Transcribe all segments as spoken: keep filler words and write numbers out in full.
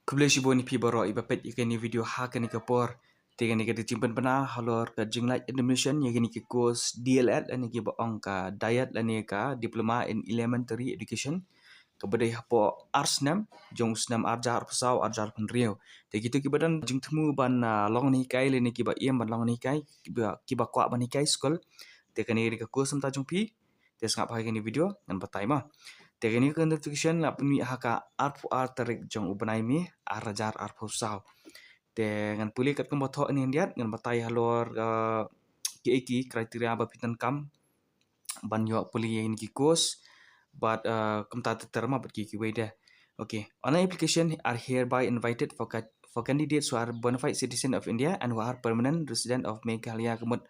Khublei shibun ïa phi baroh iba peit ïa kane ka video ha kane ka por. Te kane ka dei ka jingpynbna halor ka jinglait admission ïa kane ka course D.El.Ed lane kiba ong ka DIET lane ka Diploma in Elementary Education, kaba dei hapoh ar snem, jong u snem ar hajar arphew saw ar hajar arphew hynriew. Te kito kiba don jingthmu ban, ah, long nonghikai lane kiba ïam ban long nonghikai, kiba, kiba kwah ban hikai skul, te kane ka dei ka course mynta jong phi. Te sngap ha kane ka video ngan batai ma. Te kane ka notification la pynmih ha ka arphew ar tarik jong u bnai May ar hajar arphew saw. Te ngan pule katkum ba thoh hangne khyndiat, ngan batai halor, ah, kiei ki criteria ba phi donkam ban ïoh pule ïa kine ki course, bad, ah, kumta ter ter ma bad kiei kiwei de. Okay. Online application are hereby invited for ca-, for candidates who are bona fide citizen of India and who are permanent resident of Meghalaya. Ka mut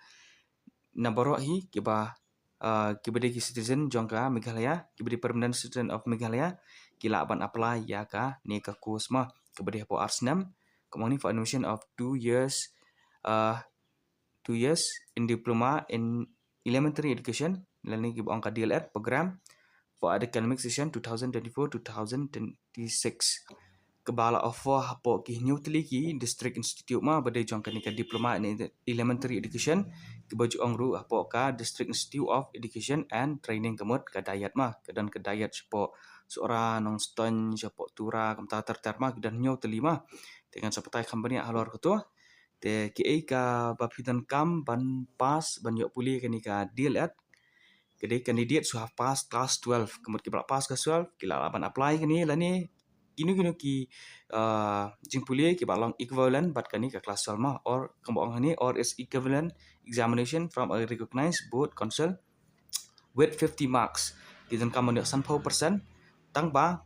na baroh hi kiba, ah, kiba dei ki citizen jong ka Meghalaya, kiba dei permanent citizen of Meghalaya, ki lah ban apply ïa kane ka course ma, kaba dei hapoh ar snem, kumne for admission of two years, ah, two years in Diploma in Elementary Education lane kiba ong ka D.El.Ed program for academic session two thousand twenty-four two thousand twenty-six. Kaba la offer hapoh ki hynñiew tylli ki district institute ma ba dei jong kane ka Diploma in Elementary Education, kiba ju ong ruh hapoh ka District Institute of Education and Training, ka mut ka DIET ma, ka don ka DIET shapoh Sohra, Nongstoiñ, shapoh Tura, kumta ter ter ma, ki don hynñiew tylli ma. Te ngan sa batai kham bniah halor kato. Te kiei kaba phi donkam ban pass ban ïoh pule kane ka D.El.Ed, ka dei candidates who have passed class twelve. Ka mut kiba la pass class twelve ki lah ban apply kane lane kino kino ki, ah, jingpule kiba long equivalent bad kane ka class twelve ma, or kumba ong hangne, or its equivalent examination from a recognized board council with fifty marks. Ki donkam ban ïoh sanphew percent, tang ba,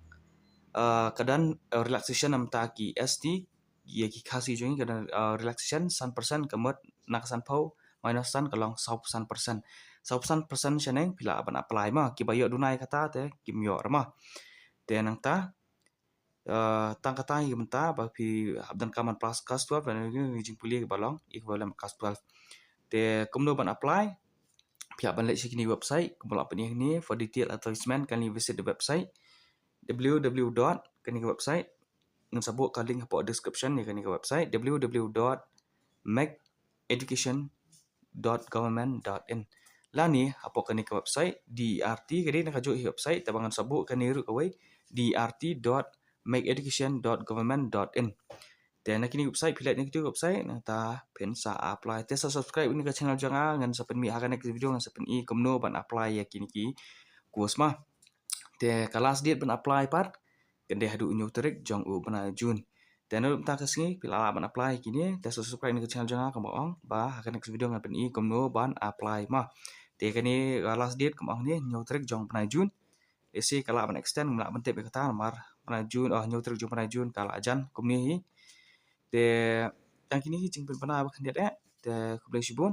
ah, ka don, ah, relaxation namar ki S T, ïa ki Khasi jong ngi ka don, ah, relaxation san percent, ka mut na ka sanphew minus san ka long sawphew san percent. Sawphew san percent shaneng phi lah ban apply ma, kiba ïoh duna ïa kata te kim ïoh re ma. Te nangta, ah, tang kata ïa mynta ba phi hap donkam ban pass class twelve lane kino kino ki jingpule kiba long equivalent class twelve. Te kumno ban apply? Phi hap ban leit sha kine ki website kumba la pyni hangne. For detail advertisement, kindly visit the website W W W dot, kane ka website ngan sa buh ka link hapoh description ïa kane ka website, W W W dot meg education dot government dot in. Lane hapoh kane ka website D E R T, ka dei na kajuh hi website, te ba ngan sa buh kane ruh kawei, D E R T dot meg education dot government dot in. Te na kine ki website, phi leit na kito ki website, nangta phin sa apply. Te sa subscribe ïa kane ka channel jong nga, ngan sa pynmih ha ka next video, ngan sa pyni kumno ban apply ïa kine ki course ma. Te ka last date ban apply pat ka dei haduh hynñiew tarik jong u bnai June. Te naduh mynta ka sngi phi lah lah ban apply kine, te sa subscribe ïa kane ka channel jong nga kumba ong, ba ha ka next video ngan pyni kumno ban apply ma. Te kane ka last date kumba ong hangne, hynñiew tarik jong u bnai June. Lehse ka lah ban extend, ngim lah ban tip ïa kata namar bnai June, oh, hynñiew tarik jong u bnai June ka la jan kumne hi. Te tang kine hi jingpynbna ba khyndiat eh. Te khublei shibun.